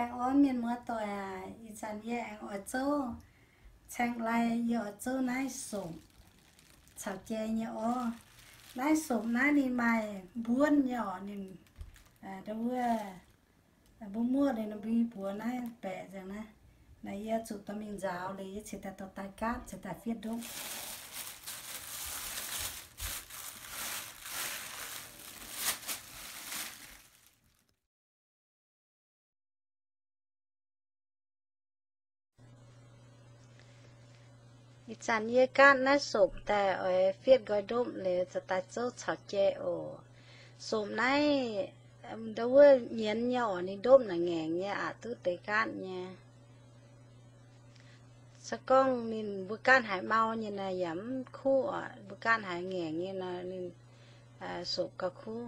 Aengx orv mienh muoz doic aac, ih zanc yie aengx oix zouv caeng lai, yie oix zouv naaiv sopc caux jai nyei orv. Naaiv sopc naaiv ninh maaih mbuonv nyei orqc, ninh, aa, wuov, mbuo muoqv liuz ninh mbuo buoz naaiv baeqc nzengc naaiv. Naaiv yie zuqc dorh mingh nzaaux liuz yie cingx daaih dorh daaih gaatv, cingx daaih fietv ndopv. Ih zanc yie gaatv naaiv sopc daaih oix fietv nqoi ndopv liuz, za'gengh daaih zouv caux jai oc. Sopc naaiv, ndo wuov nyienz nyei orqc, ninh ndopv naaic ngaengc nyei aqc, duqv deix gaatv nyei. Se gorngv ninh mbuo gaatv haiz mau nyei naaic yaac mv kuv orqc. Mbuo gaatv haiz ngaengc nyei naaic ninh sopc gauh kuv.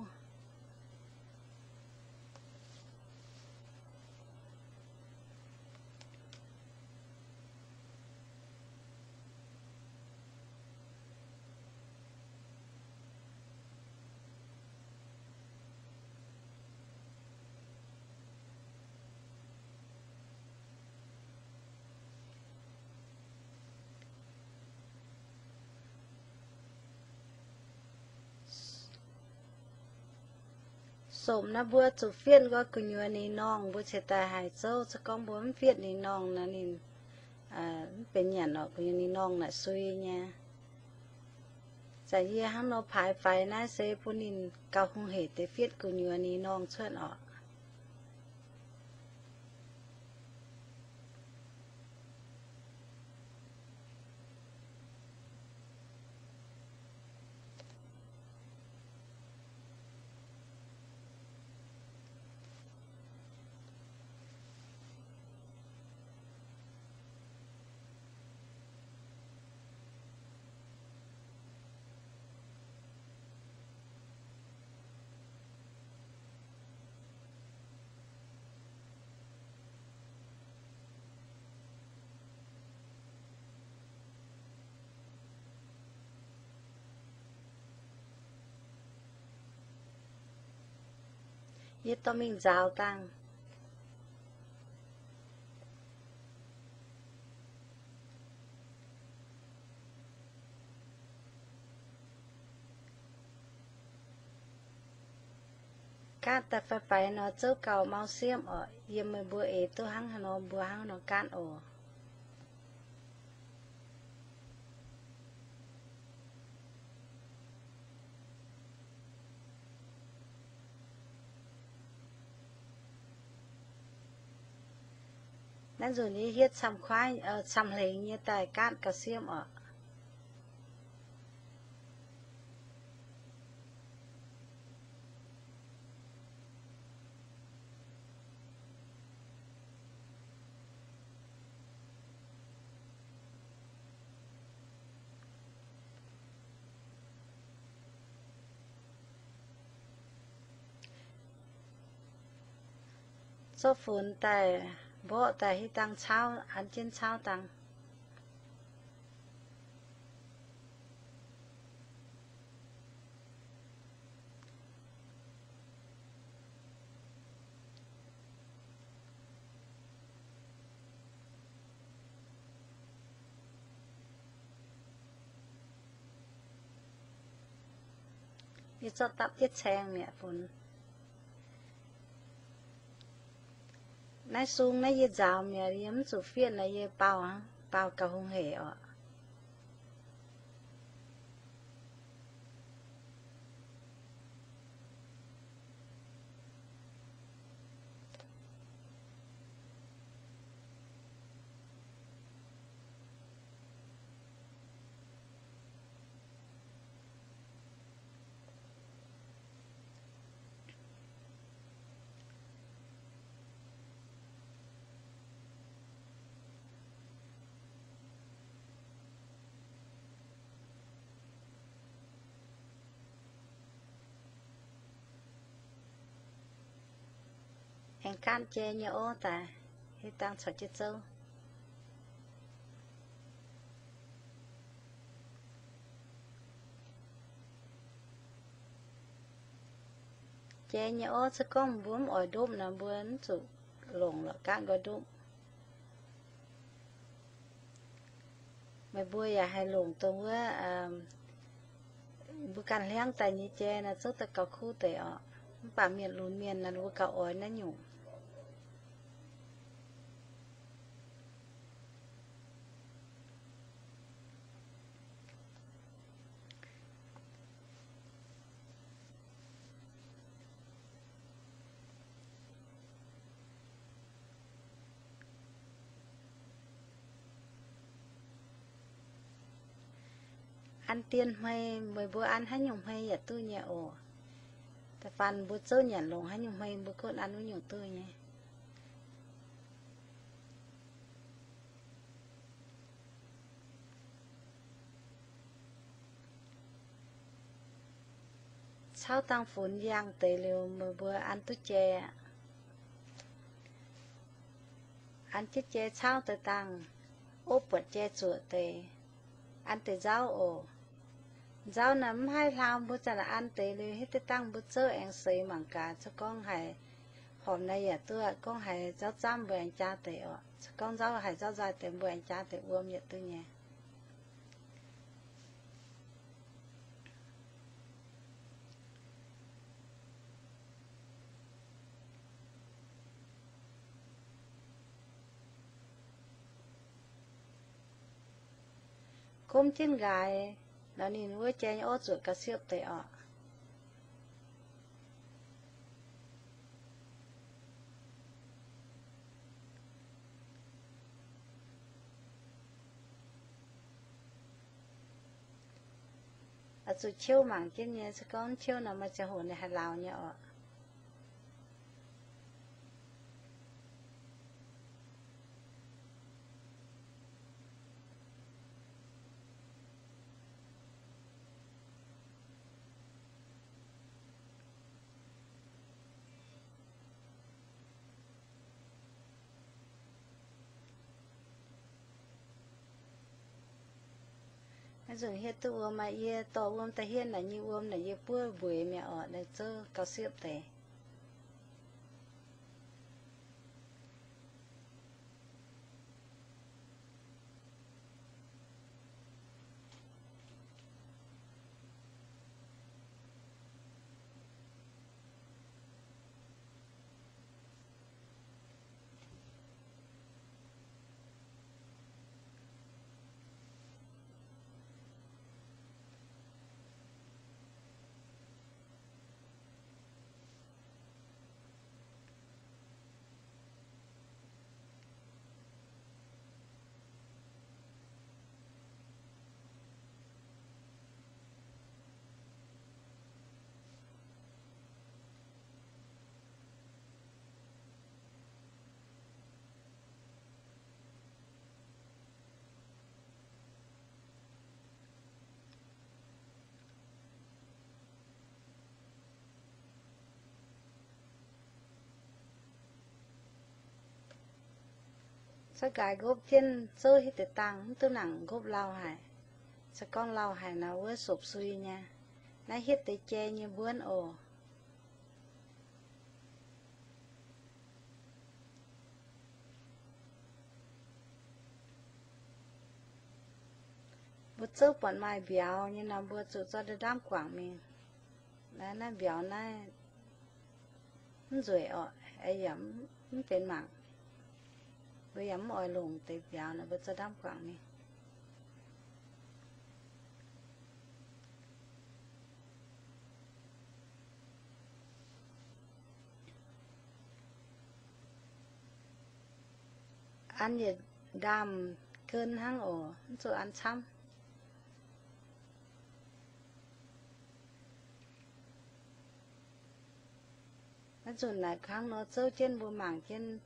Sopc naaiv mbuo zuqc fietv nqoi gu'nyuoz ninh norngh, mbuo cingx daaih haih zouv. Se gorngv mbuo mv fietv ninh norngh nor, ninh mv benx nyanc orqc, gu'nyuoz ninh norngh naaic sui nyei. Zanc yie hnangv nor paaix faix naaiv se bun ninh gauh hungh hec deix fietv gu'nyuoz ninh norngh cuotv orqc. Yie dorh mingh nzaaux dangh. Gaatv daaih faix-faix nor zouv gauh mau siemv orqc. Yiem meih mbuo eix duqv hnangv haaix nor mbuo hnangv nor gaatv oc. Naaiv nzunc yie hietv camv-kuaaiv, camv-hlengx nyei daaih gaatv gauh siemv orqc. Zorqv funx daaih mborqv daaih hiuv dangh cauv, an jienv cauv dangh. Yie zorqv dapv jienv caeng mi'aqv funx. Naaiv sung naaiv yie nzaaux mi'aqv, yie mv zuqc fietv naaiv, yie baaux, baaux gauh hungh hec orqc. Aengx gaanv jai nyei orv daaih, hiuv dangh caux jienv zouv. Jai nyei orv se gorngv mbuo mv oix ndopv nor, mbuo mv zuqc longc lorqc gaatv nqoi ndopv. Meih mbuo yaac haih longc dongh wuov mbuo ganh hliangv daaih nyei jai naaiv zouv daaih gauh kuv deix orqc. Mv baac mienh lunx mienh naaiv mbuo gauh oix naaiv nyungc. An dien hmei, meih mbuo an haaix nyungc hmei yaac duqv nyei oc. Da'faanh mbuo zouv nyanc longc haaix nyungc hmei mbuo gunv an wuov nyungc duqv nyei. Cauv dangh funx yangh deix liuz meih mbuo an duqv jai aqv. An jienv jai cauv deix dangh, ov buatc jai zuoqc deix, an deix nzauv oc. Nzauv naaiv mv haih hlaau, mbuo zanc an deix liuz hitv deix dangh mbuo zouv aengx seix mangc gaax. Cou gorngv haiz horpc naaiv yaac duqv, gorngv haiz nzauv zaamv mbuo aengx jaa deix oc. Cou gorngv nzauv haiz nzauv nzaaih deix mbuo aengx jaa deix wuom yietc duqv nyei. Gomv jienv nqaaix nor ninh wuov jai nyei orv zuoqc ga'siepv deix oc. Oix zuqc qiouv mangc jienv nyei, se gorngv qiouv nor maaih ziangh hoc ninh haih lauz nyei oc. Naaiv nzunc hietv duqv wuom, maaih yie dorh wuom daaih hietv naaic nyei wuom naaic yie buov mbueix mi'aqv oc. Naaiv zouv gauh siepv deix. Cuotv nqaaix nqopv jienv zouv hietv deix dangh mv duqv nangc nqopv lauh haic. Se gorngv lauh haic nor wuov sopc sui nyei. Naaiv hietv deix jai nyei mbuonv oc. Mbuo zouv buatc maaih mbiauz nyei nor mbuo zuqc zorqv ndamv guangc mingh. Naaiv, naaiv mbiauz naaiv mv nzueic orqc, yaac mv benx mangc. Mbuo yaac mv oix longc deix mbiauz nor mbuo zorqv ndamv guangc mingh. An yietc ndaamv-gen hnangv oc, mv zuqc an camv. Naaiv nzunc naaic hnangv nor zouv jienv mbuo mangc jienv.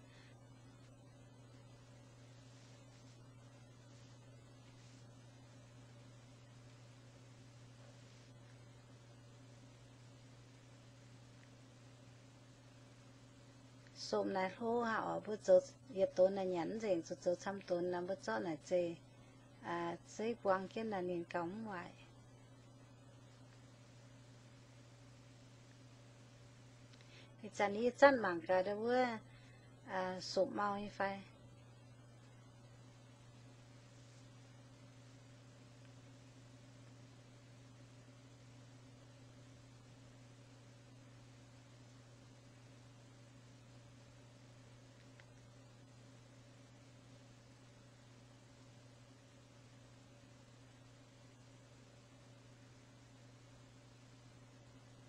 Sopc naaic hlo haic oc. Mbuo zoux yietc donx naaic nyanc mv nzengc, zuqc zoux camv donx naaic mbuo zorqv naaic zeih, zeiv buang jienv naaic ninh gauh mv waaic. Ih zanc yie zanv mangc gaax wuov, sopc mau nyei fai?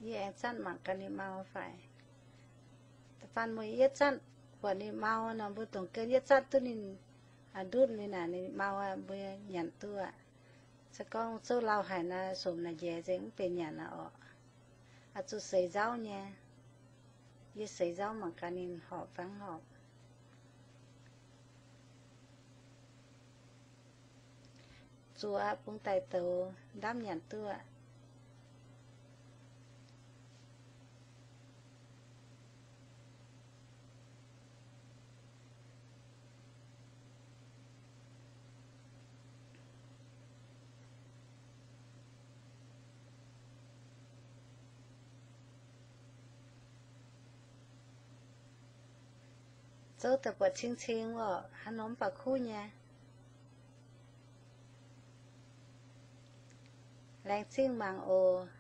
Yie aengx zanv mangc gaax ninh mau fai. Da'faanh mueiz yie zanv buatc ninh mau nor, mbuo dongh gen yie zanv duqv ninh ndutv ninh naaic, ninh mau aqv, mbuo nyanc duqv aqv. Se gorngv zouv lauh haic naaic, sopc naaic njaeix nzengc mv benx nyanc aqv orqc. Oix zuqc seix nzauv nyei. Yie seix nzauv mangc gaax ninh horpc fai mv horpc. Zuqc aqv, bungx daaih douz, ndamv nyanc duqv aqv. Zouv daaih buatc cing-cing orqc, hnangv nor mv baac kuv nyei. Laengz zingh mangc oc.